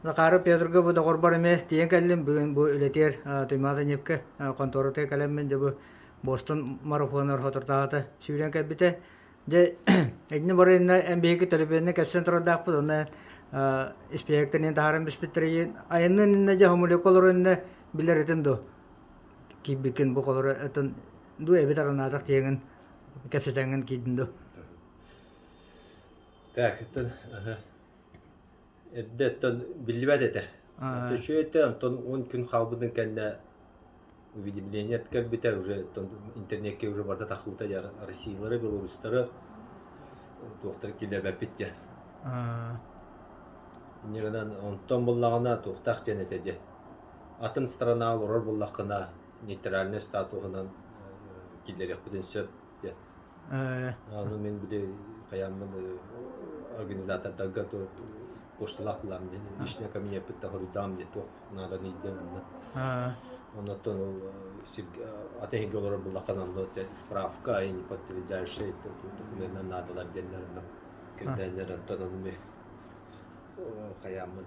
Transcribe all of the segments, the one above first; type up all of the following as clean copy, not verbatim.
Захаров Петрга бу доҕорбор эмиэ тиийэн кэллим. Бүгүн бу үлэтигэр Туймаада Ньипкэ хонтуоратыгар кэлэммин дьэ бу Бостон марафонугар соторутааҕыта сүүрэн кэлбитэ. Дьэ итини бары иннэ эн биһиги төлөпүөнүнэн кэпсээн турардаахпыт уонна испиэһэктэринэн таһааран биспиттэрийин айанныан иннэ дьэ хомулуйка олорон иннэ билэр этин дуо киирбиккин бу холоро этин дуу эбэтэр анаатах тиэҥин кэпсэтэҥҥин киирдин дуо? Так, оттон эрдэ оттон биллибэт этэ. Үчүгэй этэ, онтон 10 күн хаалбытын кэннэ уведомление кэлбитэ уже оттон интернеккэ уже барыта тахсыбыта дьэ Россиялары, Беларусьтары туохтары киллэрбэппит диэн. Инньэ гынан онтон буллаҕына туохтаах диэн этэ дии. Атын страна олорор буллаххына нейтральный статуһунан киллэриэхпитин сөп диэн. Аны мин били хайааммын организатордарга почталаах булаам диэн личный кабинеппыттан хоруйдаам диэн туох нааданый диэн онно. Оннуттан ол атын иһингэ олорор буллаххына онно справка и подтверждающий документтар наадалар диэннэр онно көрдөөннөр онтон ону ми хайааммын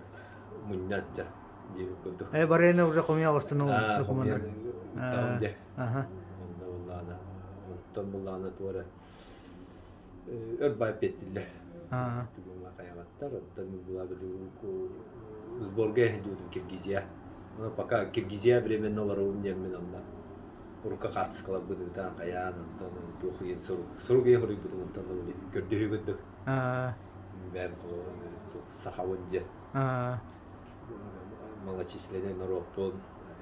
мунньан дьэ диэбит курдук. Э барыны уже хомуйа оҕустун докумуоннар. Ыттаҕым дьэ. Онно буллаана, онтон буллаана туора өр баайып биэттиллэр. Тугуҥа хайаҕаттар, оттон була сборга иһин Киргизия. Ону пока Киргизия временно олоробун диэммин онно урукка хаартыскаларбын ыытан хайаан онтон туох иһин сурук сурук иһин хоруйбутум онтон көрдөһүү курдук бэйэм сахабын диэн малочисленный норуоппун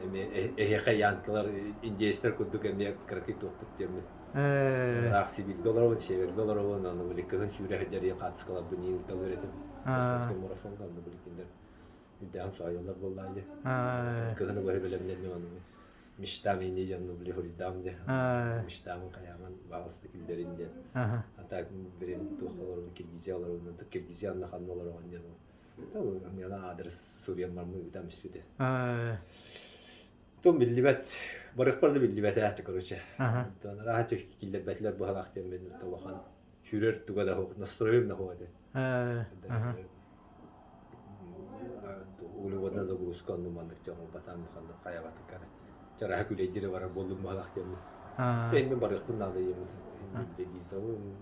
эмиэ эһиэхэ янкалар индейцтэр курдук эмиэ кыракый туохпут диэммин ыраах Сибииргэ олоробун севергэ олоробун аны били кыһын сүүрэ сылдьар ийэм хаартыскаларбын иин ыыталыыр этим Бостонскай марафонга онно били кинилэр үрдээҕин соһуйаллар буоллаа дии кыһыны быһа бэлэмнэнним аны мечтам ини диэн били хоруйдаам диэн мечтамын хайааман баҕаста киллэрин диэн а так бирин туох олоробун Киргизия олоробун Киргизия анна ханна олороҕун диэн Миэхэ адрес суруйан бармы ыытан испитэ. Том биллибэт, барыхпар да биллибэт ээ, короче. Онтон арааһа киллэрбэтилэр быһалаах диэн мин улахан сүүрэр туга да суох, настроением да суох этэ. Углеводная загрузка онну маннык дьоҥу батаан ханнык хайаҕатыккар чараһа күлэйдире барар буоллум быһалаах диэммин. Мен барыахпын наада диэммин.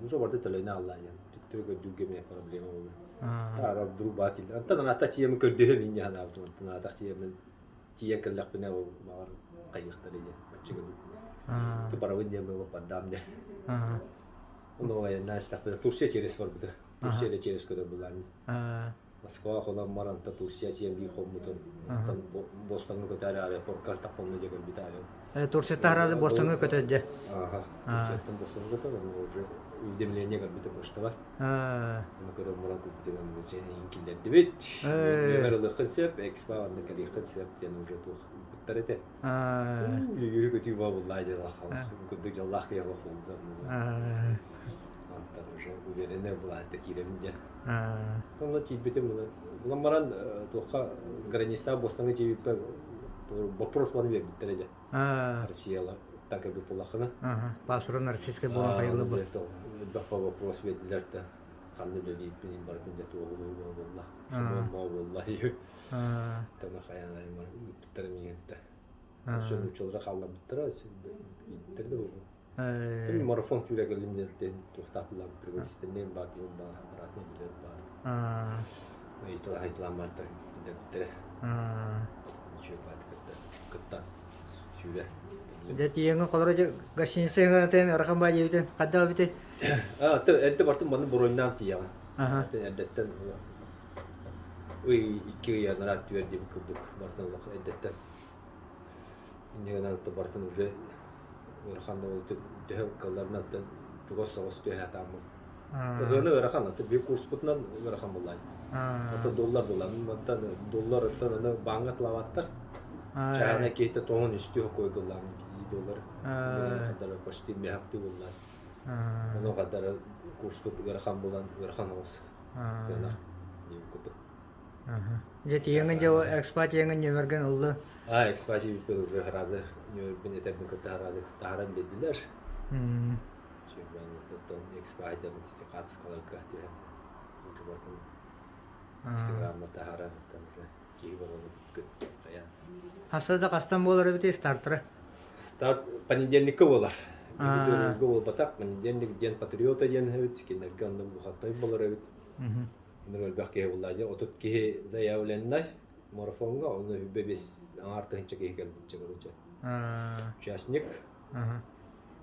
Уже барда төлөнө аллаа диэн. Түктөрү көрдүүргэ эмиэ проблема буолла. Таара вдруг баа киллэр. Антон анаатах тиийэммин көрдөһүөм инньэ санаабытым. Антон анаатах тиийэммин тиийэн кэллэхпинэ ол баҕар хайыахтара диэн баччыгын. Ты барабын диэн было поддам диэн. Ону айаннаан истэхпинэ Турция через барбыта. Турция да через көтөр булаан. Москва холон баранта Турция тиийэн биир хоммутун. Оттон Бостоҥҥа көтөөрү аэропортка таххонно дьэ көрбүтэ арыым. Турцияттан арады Бостоҥҥа көтөрдө. Ага, Турцияттан Бостоҥҥа көтөр, ону уже уведомление көрбүтэ почтабар. Ону көрөн баран куппутум онно эйин киллэрдибит. Нүөмэр ылыаххын сөп, экспо онно кэлиэххин сөп диэн уже туох ыыппыттар этэ. Үөрүү көтүү буолла диэн курдук дьоллоох киһи олох буолбута. Онтон уже уверенный былаатта киирэбин диэн. Онно тиийбитим булан баран туохха граница Бостоҥҥа тиийбиппэр вопрос баны биэрбиттэрэ дьэ. Россиялар так кэлбит буоллаххына. Паспорт российскай буолан хайылы бу. Элбэх вопрос биэрдилэр да ханна үлэлиирбин барытын дьэ туоһулуу буолла. Шумон буолла. Тана хайан ыыппыттара миигин да. Өссө нууччалара хаалларбыттара, ииттэр да буолуо. Мин марафон сүүрэ кэллим диэн туохтаах пригласительнай баар баар обратный билет баар. Ыйыталаан барда киллэрбиттэрэ. Ничего кытта кытта сүүрэ. Дьэ тиийэҥҥин холоро дьэ гостиница ыҥыратын ыарахан баа диэбитин хайдах эбитий? Аа, эрдэ бартым манны броньнаан тиийэҕин. Эрдэттэн ый 2 ый анараа түөр диэбит курдук бартын олох эрдэттэн Инньэ гынан барытын уже ыарахан да ол төһө кылларынан чугас соҕус түһэ сатааммын. Ыһыаны ыарахан, аты биир курспутунан ыарахан буллаан. Ата доллар булан, мантан доллар оттон аны бааҥҥа тылаабаттар. Чааһына киһитэ тоҥон үстүү хокуой гыллаан доллар. Хадара почти миэхтүү буллаан. Ону хадара курспут ыарахан булан ыарахан оҕус. Кыанах диэн курдук. Дьэ тиийэҥҥин дьэ экспа тиийэҥҥин нүөмэргин ыллы. А, экспа тиийбиппин уже сразу нүөмэрбин этэрбин кытта сразу таһааран биэрдилэр. Чемпионаттан экспа айдаммыт хаартыскаларга түһэн уже бартын. Инстаграмма таһааран оттон уже киһи боҕолу хайаан. Хаса да хастан буолар эбитий стартера? Старт понедельникка буолар. Биһиги буолбатах, понедельник диэн патриота диэн эбит, кинилэргэ онно бухаттай буолар эбит. Иннэр элбэх киһи булла дьэ 30 киһи заявленнай марафоҥҥа, онно үбэ бес аҥаар тыһынча киһи кэлбитчэ короче. Участник.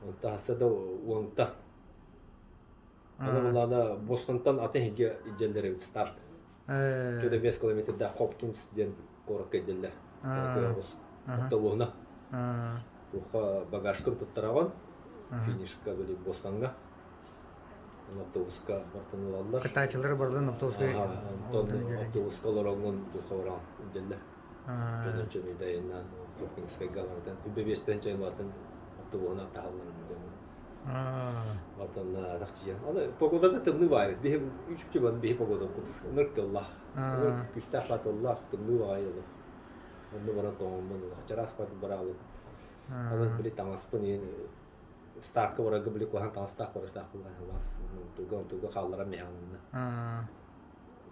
Онто хасса да уонта. Аны буллаана Бостонтон атын иһигэ илдьэллэр эбит старт. Төдө 5 километрдаах Хопкинс диэн куоракка илдьэллэр. Автобуһуна. Туохха багажкын туттараҕын финишка били Бостоҥҥа. Автобуска бартан ылаллар. Кытаачылары бардан автобуска автобуска олороҥҥун туохха бараҕын илдьэллэр. Дьонун чөмүйдайынан Хопкинскайга барытын үбэ биэстэн чайын барытын автобуһунан таһалларын дьону. Ортон тахчыйан. Аны погодата тымныы баайбыт. Биһи үчүгэй бан биһи погода кут. Ынырык тыллаах. Ынырык күстээх тыллаах тымныы баайы олох. Онно баран тоҥоммун олох. Чараас бат бараалым. Онон били таҥаспын иин старка барарга били куһаҕан таҥастаах барыстаах буллаас туга туга хаалларан миһаанна.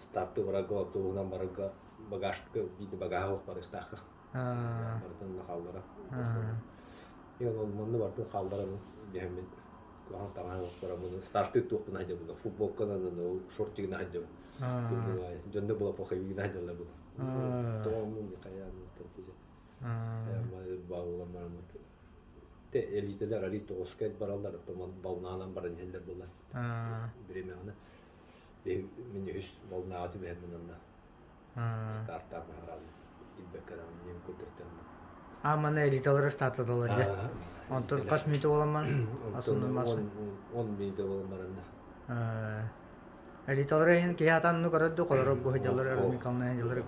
Старты барарга автобуһунан барарга багажка биир багааһы ох барыстаахха. Барытын хааллара. Ион манны барытын хаалларан биһэммин куһаҕан таҥаһы охтороммун стартыы туохпун сылдьабын футболканан шортигынан сылдьабын. Дьонно была поховигынан сылдьаллар була. Тоҕоммун хайаан бааллан бараммыт те элитэлэр арый тоҕуска бараллар томон волнаанан баран иһэллэр буолла биримэҕинэ мин үһүс волнаҕа түбэһэммин онно стартаан аһараллар илбэккэ даҕаны диэн көрдөстөөннөр. А маны элиталары стартаталар дьэ. Онтон хас мүнүүтэ буолан баран? 10 мүнүүтэ буолан бараннар. Элиталары иһин киһи атан ну көрөддү холоро бу дьаллар Микална дьаллар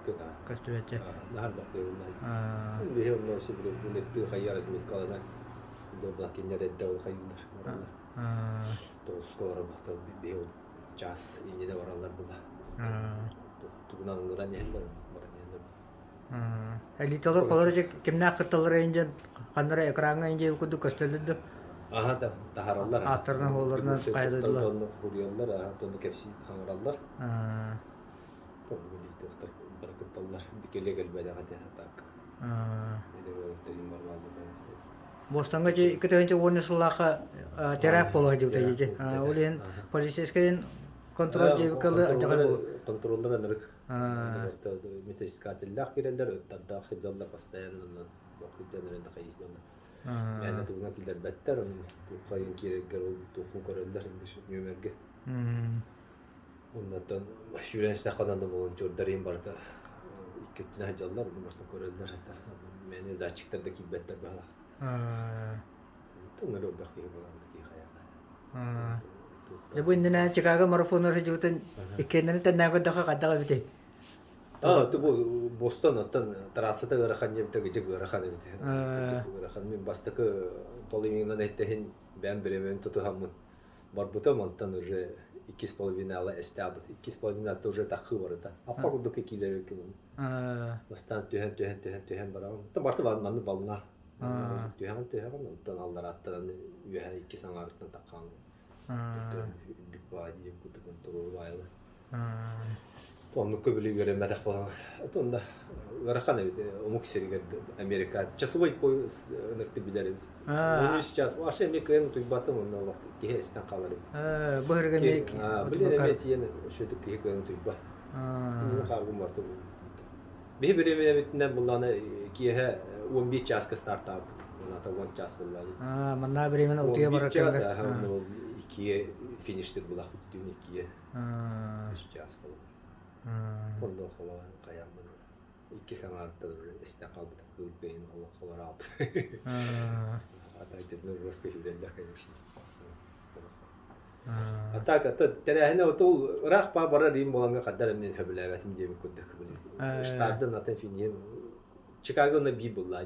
көстүбэччэ. Наһар бакыйыллар. Биһи онно сүбүрү үлеттыы хайар разминкалана добла кинилэр эдде ол хайыллар бараллар. Тоҕуска барабахта биһи ол час иннинэ бараллар була. Тугунан ыҥыран иһэллэр баран иһэллэр. Элиталар холоро дьэ кимнээх кытталлара индиан ханнара экраҥҥа индия курдук көстөллөр да Аха да таһараллар. Ааттарынан хуолларынан хайдадылар. Онно хуруйаллар, аха онно кэпсии хаҥыраллар. Туохтар бары кытталлар. Бикеле кэлбэтэх этэ так. Бостоҥҥа дьи 2010 сыллаахха теракт буола сылдьыбыта дии. Ол иһин полицейскайын контроль диэбиккэ алдьархай буолуо. Контроллар ынырык. Метаискателлээх киирэллэр, ыттардаах сылдьаллар постоянно дьоннорун да хайыыллар. Мээнэ тугунан киллэрбэттэр, туоххайын киирэргэр ол туоххун көрөллөр нүөмэргэ. Оннуттан сүүрэн истэххэ онно волонтердар барыта икки өттүнэн сылдьаллар, онно барытын көрөллөр. Мээнэ датчиктар да киирбэттэр быһалаах. Тыҥыр элбэх киһи буолан киһи хайаҕа. Дьэ бу иннинэ Чикаго марафонугар сылдьыбытын иккиэннэрин тэннээн көрдөххө хайдах эбитий? А, бу Бостон оттон трассата ыарахан диэбитэ кыдьык ыарахан эбит. Кыдьык ыарахан. Мин бастакы половинанан эттэһин бэйэм бириэмэбин тутуһаммын барбытым, онтон уже иккис половинала эстаабыт. Иккис половината уже таххыы барыта. Аппа курдук киилэр ким. Бастаан түһэн түһэн түһэн түһэн бараҕын. Онтон барыта маннык волна. Түһэҕин түһэҕин, онтон алларааттан үөһэ иккис аҥаарыттан таххаан үрдүк баа диэн курдук туруору баайылар. Оннукка били үөрэммэтэх буолан онно ыарахан эбит омук сиригэр Америка часовой пояс ынырты билэр эбит. 13 час вообще эмиэ кыайан утуйбатым онно олох киһи эстэн хаалар эбит. Быһырга эмиэ Били эмиэ тиийэн өссөтүк киһи кыайан утуйбат. Хааргым барта Биһи бириэмэбитинэн буллаана киэһэ 11 чааска стартаабыт. Оната 10 час буллаана. Манна бириэмэни утуйа барар час, иккиэ фиништир булахпыт түүн иккиэ. Үс час буолар. Онно холоон хайаммын икки саҥаарыттан эстэн хаалбытым кыыл бэйин олох холорообут. А так жестко сүүрэллэр, конечно. А так это тэрээһинэ отул ыраах па барар иим буоланга хаддар эмиэ сөбүлээбэтим диэбит курдук. Штардын атын финийин Чикаго на биир буллаа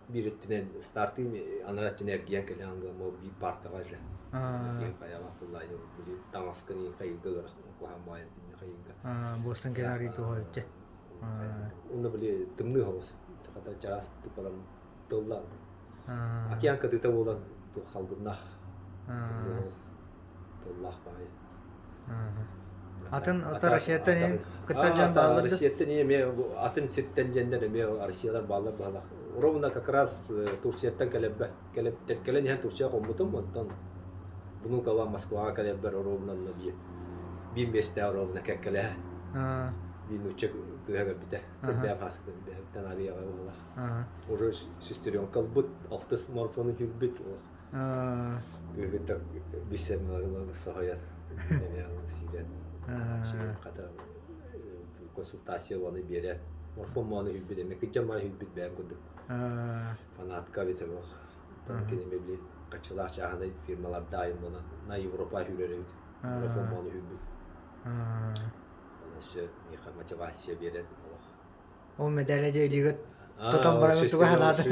биир өттүнэн стартыы анараа өттүнэн эргийэн кэлэн англаммал биир паркаҕа же хайалаах буллаа били таҥаскын хайыырга ыарахан куһаан баайын хайыырга Бостон кэлэр туһа Уонна били тымныы соҕус хата чараас туппаран тылла океан кытыыта буолан халгыннаах тыллаах баайы. Атын ата Россияттан иһин кыттар дьон бааллар да? Россияттан эмиэ атын сиртэн дьэннэр эмиэ Россиялар бааллар бааллар. Ровно как раз Турцияттан кэлэрбэ кэлэн иһэн Турция хоммутум, онтон Внуково Москваҕа кэлэрбэр ровно онно биир биир миэстэҕэ ровно кэккэлэһэ биир нуучча кыыһа кэлбитэ. Бэйэм хаасытым бэйэбиттэн арыйаҕа буоллах. Уже сестренка ылбыт, алтыс марафону күүрбүт. Кыыһыта билсэн соһуйан сиирэн хата консультация уону биэрэн марафон мону үүрбүт эмэ кыдьан маны үүрбүт бэйэм курдук фанатка эбитэ буох кини били хаччылаах чааһынай фирмалардаайым буолан на Европа үүрэр эбит марафон мону үүрбүт өссө миэхэ мотивация биэрэн олох Ол мэдээлэ дьэ илиигит тутан баран туга санаата.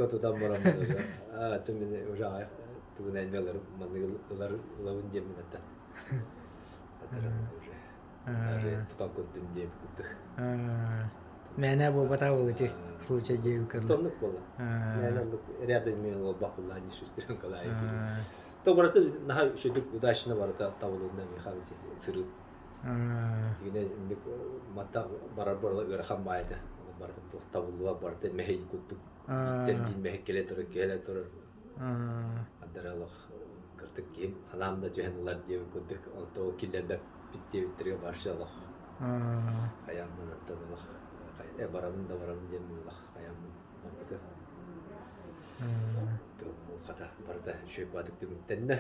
Тутан баран аа мин уже тугун ылар маннык ылар ылабын диэммин аттан уже даже тутан көрдүм диэбит курдук. Мээнэ буолбатах буолучу случай диэбит Тоннук буолла. Мээнэ оннук рядом мен олбах булла не шестеренкалаа. То барыта наһаа үчүгэй удачно барыта табылынна Михаил сырыы Дигинэ инник матта барар барыла ыарахан баайда. Барыта туох табыллыба барыта мэһэй курдук. Бииртэн биир мэһэй кэлэ турар, кэлэ турар. Ардара олох кыртык киһим ханаам да түһэн ылар диэбит курдук. Онто ол киллэрбэппит диэбиттэргэ барша олох. Хайааммын оттон олох барабын да барабын диэммин олох хайааммын барбыта. Хата барыта үчүгэй баатык түмүктэннэ.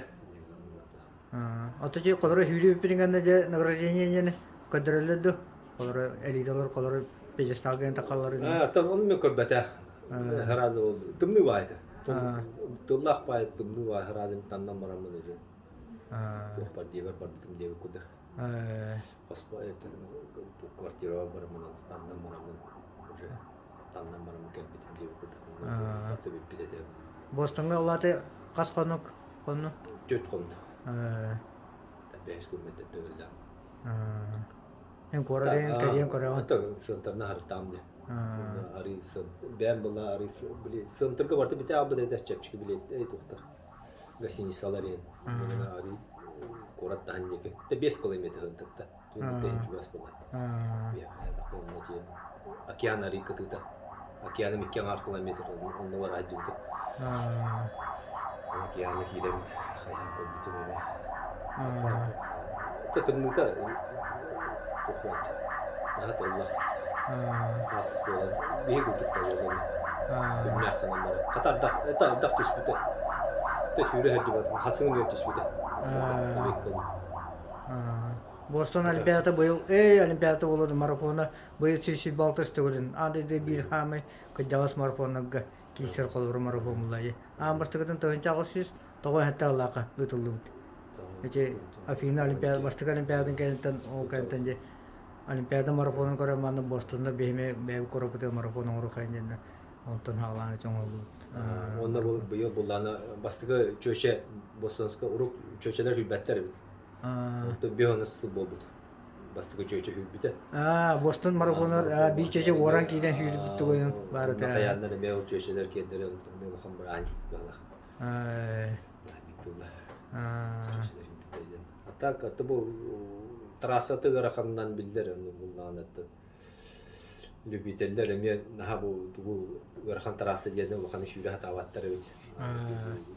Ото дьэ холоро сүүрүүппүтүн кэннэ дьэ награждение диэн көрдөрөллөр дуо? Холоро элиталар холоро пьедесталга диэн тахаллар Аа, оттон ону мен көрбөтө. Сразу ол тымныы баайта. Тыллаах баай тымныы баай сразу таннан бараммын уже. Туох бар диэбэр барбытым диэбит курдук. Хоспо квартираҕа бараммын таннан бараммын уже таннан бараммын кэлбитим диэбит курдук. Барыта бүппүт этэ. Бостоҥҥо улааты хас хонук хонну? Түөрт хонно. Бэһис күммүттэн төгүллээх. Эн куорат эн кэлиэн көрөҕүн. Ата сыантарна харытаам дии. Арыы сын бэйэм была арыы били сыантарга барыта бите аалбыт этэ чэпчэки билиэт эй тухтар гостиницалар иэн арыы куорат таһын диэки те 5 километр ынтыкта түн чугас була океан арыы кытыыта океаным икки аҥаар километр онно бар сылдьыбытым океаны киирэммит хайаан көрбүтүм эмэ тымныыта тухуот наһаа тыллах аас буолан биһи курдук буолуо күннээх ханан баран хата ардах это ардах түспүтэ сүүрэ сылдьыбатым хасыҥын үөр түспүтэ Бостон Олимпиадата быйыл эй Олимпиадата буолуо марафона быйыл 126 төгүлүн аан дойду биир хаамай кырдьаҕас марафоннарга киирсэр холобур марафон Аан бастакытын 1897 сыллаахха ыытыллыбыт. Ити Афина Олимпиада бастакы Олимпиадатын кэнниттэн ол кэнниттэн дьэ Олимпиада марафонун көрөн манна Бостонно биһиги бэйэбит куораппытыгар марафон оҥоруоххайын диэннэ онтон хаалаан ити оҥоһуллубут. Уонна бу быйыл буллаана бастакы чүөчэ Бостонска урук чүөчэлэр сүлбэттэр эбит. Онтон биэс онус сыл буолбут. Бастакы чүөчэ сүүрбүтэ. Аа, Бостон марафонар биир чүөчэ уоран киирэн сүүрбүт тугуйун баар этэ. Хайааннар эмиэ ол чүөчэлэр киэрдэрэ эмиэ улахан быраанньык быһалаах. Быраанньык тылла. Чүөчэлэр сүүрбүттэр диэн. А так это бу трассата ыараханынан биллэр ону буллаҕына любителлэр эмиэ наһаа бу тугу ыарахан трасса диэн улаханы сүүрэ сатаабаттар эбит.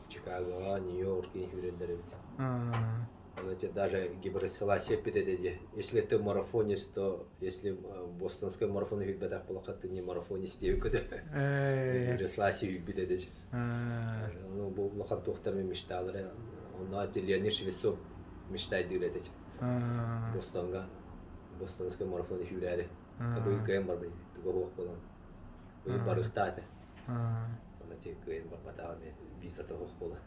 Чикагоҕа, Нью-Йорк сүүрэллэр эбит. Это даже Гебрселасия эппит этэ дии. Если ты марафонец, то если бостонскай марафону сүүрбэтэх буоллахха ты не марафонец диэбит Гебрселасия сүүрбүт этэ. Ну, бу улахан туохтар мечталары. Онно Леонид Швецов мечтайдыыр этэ. Бостонга Бостонскай марафону сүүрээри. Быйыл кыайан барбай, туга суох буолан. Быйыл барыахтаата. Аны кыайан барбатаҕа эмиэ визата суох буолан.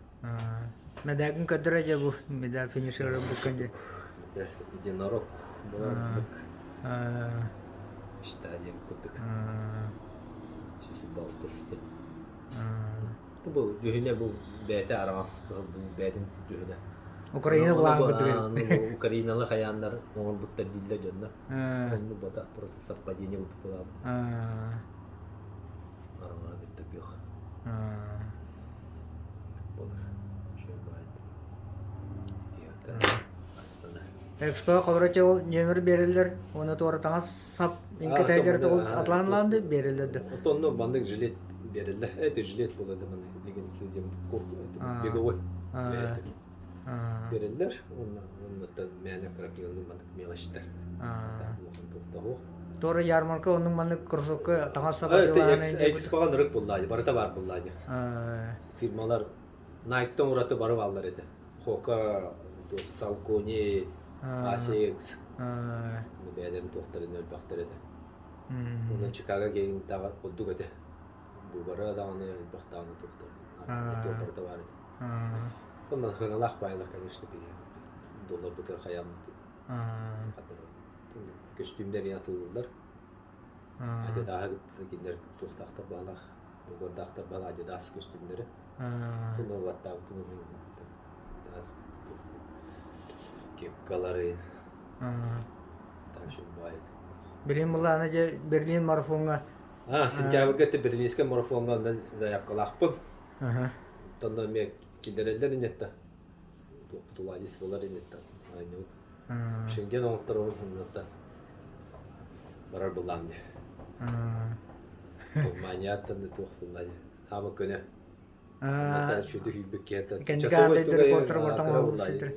Медалгын көрдөрө дьэ бу медаль финишеры буккан дьэ. Единорог буолар Мечта диэн курдук. Сүүс балтыс диэн. Бу дьүһүнэ бу бэйэтэ араҥас кыһыл бу бэйэтин дьүһүнэ. Украина былааҕын курдук. Украиналы хайааннар оҥорбуттар дииллэр дьонно. Онну бата просто совпадение курдук буолаабыт. Араҥаһа кытта күөх. Болар. Астана. Экспо холоро ол нүөмэр биэрэллэр уонна туора таҥас сап иҥкэтэйдэр тоҕул атлаанлаанды биэрэллэр да. Онно маннык жилет биэрэллэр. Это жилет буолар да маннык билигин сылдьым беговой биэрэллэр. Онно оннуттан мээнэ кыракыйылны маннык мелочтар. Туора ярмарка оннук маннык кроссовка таҥас сап Экспоҕа нырык буллаадьы, барыта баар буллаадьы. Фирмалар Nike-тан ураты бары бааллар этэ. Хока, Saucony, Asics, бэйэлэрин туохтарын элбэхтэр этэ. Онон Чикаго геймтааҕар ордук этэ. Бубара даҕаны элбэх даҕаны туохтар туох барыта баар этэ. Онон сыаналаах баайлар, конечно, биһи долларбытыгар хайааммыт көстүүмдэр атыллыллар. Адидааһы кытта кинилэр туохтаахтар баалаах, дугуордаахтар баал Адидас көстүүмнэрэ. Туну ылаттаабытын Адидас кепкалары так что бывает. Берлин былаана дьэ Берлин марафоҥҥа А, сентябрьга это Берлинскэй марафоҥҥа онно заявкалаахпын. Онно эмиэ киллэрэллэр иннетта. Туохпут буолар иннетта. Шенген оҥотторобун оннуттан барар былаан дии. Германияттан да туох булла дии. Хаама көнө. Шүтү хүйбүк киһи Кэнники аан дойду рекордтара бортан оҥоһуллубут сирдэр.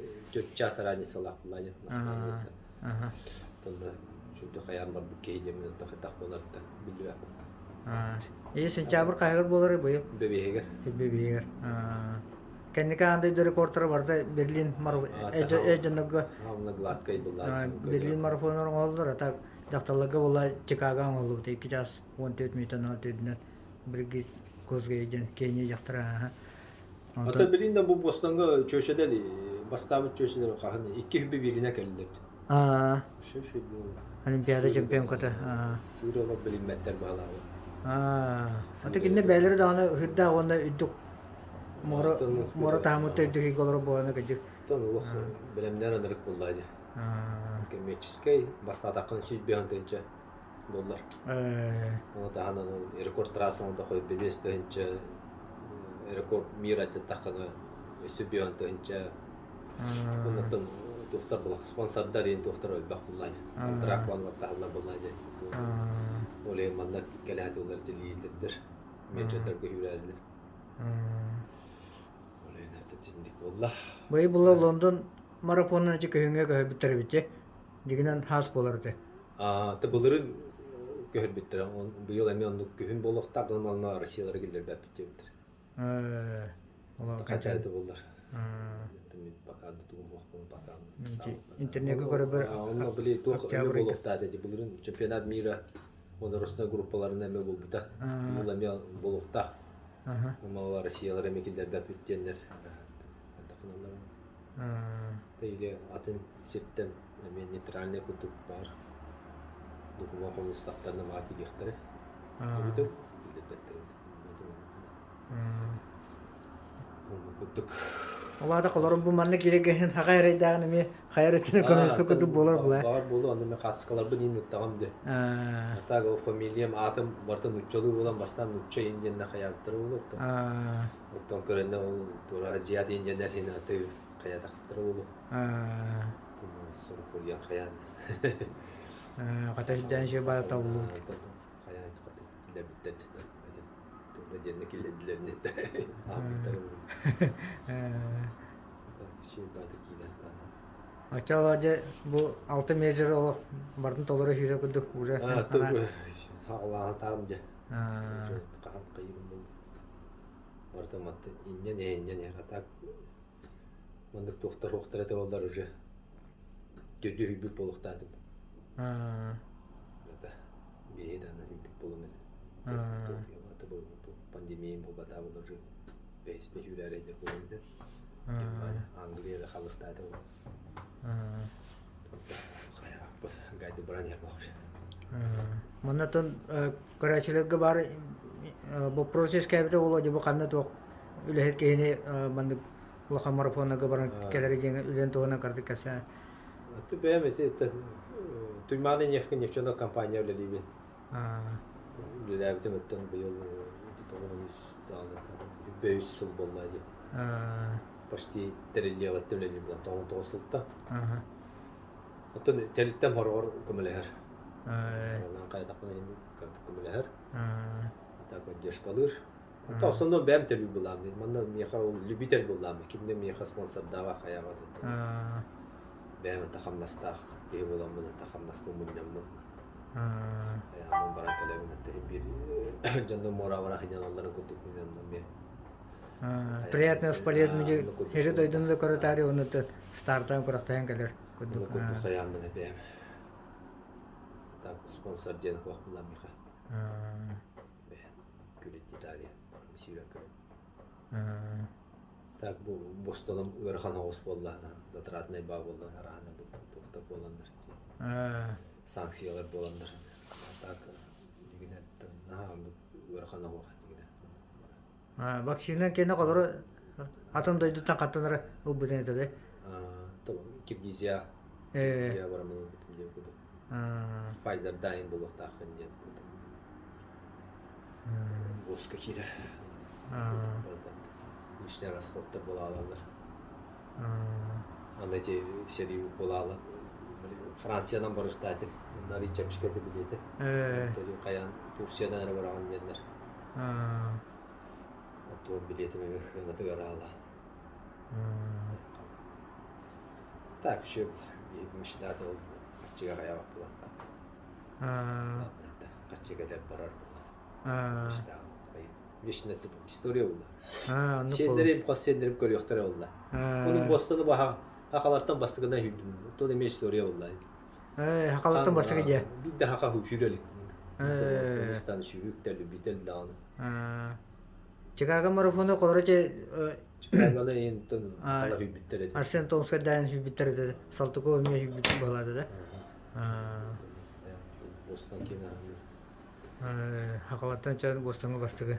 Час разницалаах булла дии Москваны. Тонна шүтү хайаан барбыт киһи диэмин тахытах буоларыттан биллибэт. Ии сентябрь хаһыгар буолары быйыл? Бэбиһигэр. Бэбиһигэр. Кэнники аан дойду рекордтара барыта Берлин дьоннорго Берлин марафонугар оҥоһуллар, а так дьахталларга буолла Чикаго оҥоһуллубута 2 час 14 мүнүүтэ 04-нэн Бригит Козгей диэн Кения дьахтара. Ата билин да бу Бостоҥҥа чүөчэлэр бастаабыт чүөчэлэр хаһан икки хүбү бииринэ кэллилэр. Олимпиада чемпионката. Сыыр олох билиммэттэр баалаабыт. Ата кинилэр бэйэлэрэ даҕаны ыһырдаах уонна үрдүк муора муора таһымыттан үрдүк ыйга олорор буолан кырдьык. Оттон олох бэлэмнээн ынырык буолла дии. Коммерческай бастаатаххына 105 тыһыынча доллар. Ону таһынан ол рекорд трассаны да хойбе 5 тыһыынча, рекорд мира аттаххына өссө 5 тыһыынча. Оннуттан туохтар була спонсордар иин туохтар элбэх буллаан контракт баттаһаллар буоллаа дии. Ол иһин манна кэлэһэ тыллар тилийиллэр, менеджердэргэ үүрээллэр. Ол иһин итинник буолла. Быйыл була Лондон марафонун ити күһүҥҥэ көһөрбүттэр эбит дии. Дьигинэн хаас буолар этэ. Ты былырын көһөрбүттэрэ. Быйыл эмиэ оннук күһүн буолуохтаах, гынан Россиялары киллэрбэппит диэбиттэр. Хотя это буоллар. Пока пока. Интернетке көрөбөр. Онно били туох эмэ буолуохтаах этэ. Былырын чемпионат мира возрастной группаларына эмэ буолбута. Быйыл эмиэ буолуохтаах. Малалар Россиялар эмэ киллэрбэппит диэннэр или атын сиртэн эмиэ нейтральный курдук баар докумуон хомустахтарына маа киириэхтэрэ. Эбитэ киллэрбэттэр. Курдук. Ол аата холорун бу манна киирэгин хаха эрэйдээҕин эмиэ хайа эрэтинэ көмөлөспүт курдук буолар була. Баҕар буолуо, онно мен хаатыскаларбын иин ыттаҕым де. А так ол фамилиям, аатым барыта нууччалыы буолан бастаан нуучча индианна хайаабыттара буолуо оттон. Оттон көрөннө ол туора азиат индианнар иһин аты хайатахтара буолуо. Сурук хайаан. Хата сирдээн ши баа табыллыбыт. Хайаан киллэрбиттэр туора диэннэ киллэрдилэринэ аабыттара Оччолоо дьэ бу алта мейджор олох бардын толору сүүрэ курдук уже хаалаатаам дьэ хаһан хайыгын буолла барыта матты инньэн эһинньэн эр а так маннык туохтар хуохтар этэ буоллар уже төрдү үһүйбүт буолуохтаатым биһи даҕаны үһүйбүт буолуом этэ пандемия буолбатаа буоллар уже бэһиспэ сүүрээрэй буолуом этэ Англия эрэ халыктаата гайды баран иһэр буолабыт. Маннатан көрөөччүлэргэ баар боппуруос үөскээбитэ буолуо дьэ бу ханна туох үлэһит киһини маннык улахан марафоннарга баран кэлэри диэн үлэн туһунан кырдык кэпсээн. Бэйэм ити Туймаада нефть нефтяной компания үлэлиибин. Үлэлээбитим өттөн быйыл бөйүс сыл буолла дии. Почти тэриллиэҕиттэн үлэлиир буолан 99 сылта. Оттон тэрилтэм хороҕор көмөлөһөр. Онон хайдахпына иһин көмөлөһөр. Ата поддержкалыыр. Ата основном бэйэм төлүүр былааммын. Манна миэхэ ол любитель былааммын. Кимне миэхэ спонсордаабат хайаабат. Бэйэм ата хамнастаах киһи буоламмын ата хамнаспын мунньаммын. Хайааммын баран кэлэбин ата биир дьонно муораабара сынньаналларын курдук мин Приятно с полезным сири дойдуну да көрө уонна стартаан күрэхтэһэн кэлэр курдук. Курдук хайааммын бэйэм. Так спонсор диэн суох буолла миэхэ. Бэйэм күлүт Италия сүүрэн көрөм. Так бу Бостоном ыарахан оҕус буолла, затратнай баа буолла, араана бу туохта буоланнар. Санкциялар буоланнар. Так дигинэ наһаа ыарахан оҕуох дигинэ. Вакцина кэннэ холору атын дойдуттан хаттан эрэ ылбытын этэ Киргизия Киргизия барамын ылбытым диэн курдук. Pfizer дайын буолуохтааххын диэн курдук. Буска киирэр. Лишний расходтар буолаалалар. Аны эти сэрии буолаала Франциянан барыахтаатым. Онно чэпчэки этэ билиэтэ. Хайаан Турциядан эрэ бараҕын диэннэр. Оттон билиэтим эмиэ сыанатыгар аала. Так, еще мечтата ол харчыга хайаабат буолан. Харчыга деп барар буолла. Вечно история буолла. Сиэннэрим, хос сиэннэрим көрүөхтэрэ буолла. Ону Бостону баха хахалартан бастакынан сүүрдүм. Тон эмиэ история буолла. Хахалартан бастакы дьэ. Биир да хаха сүүрэ илик. Афганистан сүүрүктэр, любитель даҕаны. Чикаго марафону холоро Чикагоны иһин хала сүүрбүттэр этэ. Арсен Томскайдаан сүүрбүттэр этэ. Салтыков эмиэ сүүрбүт быһалаата да. Бостон кино. Хахалаттан чэ Бостоҥҥа бастакы.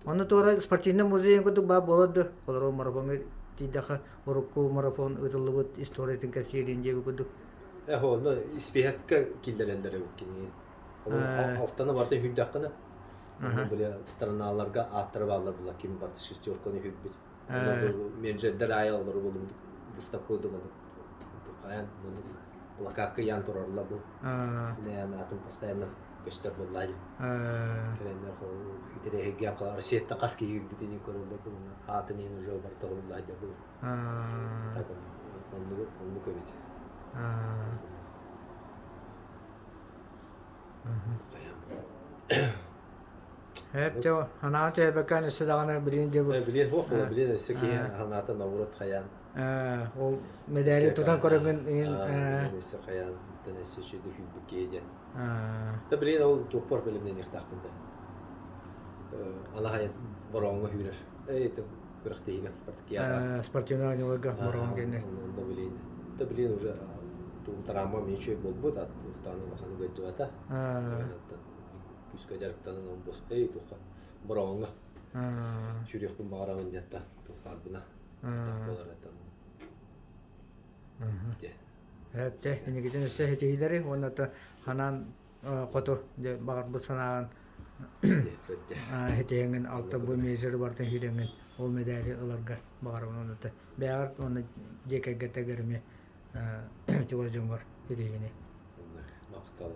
Онно туора спортивнай музейын курдук баар буолар да, холоро марафоҥҥа тиийдэххэ урукку марафон ыытыллыбыт историятын кэпсиирин диэби курдук. Э, онно испииһэккэ киллэрэллэр эбит кинини. Алтаны барыта сүүрдэххинэ, били страналарга ааттара бааллар була ким барыта шестерканы сүүрбүт. Менеджердэр аайы олору булум выставка удуманы хайан плакакка ыйаан турарлар бу. Нээн атын постоянно көстөр буоллаа дии. Кэлэннэр интэриэһиргээн хаалар Россияттан хас киһи киирбитин көрөллөр булуна аатын иһин уже барыта уһуллаа дии был. Так оннук оннук эбит. Эп дьэ анаан түһэрбэккэ өссө даҕаны билигин дьэ бу Билиэн суох буола билиэн өссө киһи санаата наоборот хайаан ол мэдээли тутан көрөбүн өссө хайаан өссө үчүгэй күүрбүт киһи диэн Да билигин ол туохпар бэлэмнэниэхтээхпин да. Алаһай бороҕоҥҥо сүүрэр. Эй, күрэхтэһиигэ спартакиада. Спортивный оонньууларга бороҕон кэннэ. Онно билигин. Да билигин уже травма үчүгэй буолбут, туохтаан улаханы ыалдьыбата. Күүскэ дьарыктанан он бос эй туохха бороҕоҥҥо сүүрүөхпүн баҕарабын диэттэ туохтаарбына. Буолар это. Эптэ инникитин өссө ситиһиилэри уонна ханаан хоту дьэ баҕарбыт санааҕын ситиһэҥҥин алта бу мессеры барытын сүүрэҥҥин ол мэдээли ыларгар баҕарабын уонна бэйэҕэр уонна дьиэ кэргэттэргэр эмиэ чугас дьоҥҥор ситиһиини. Махтал.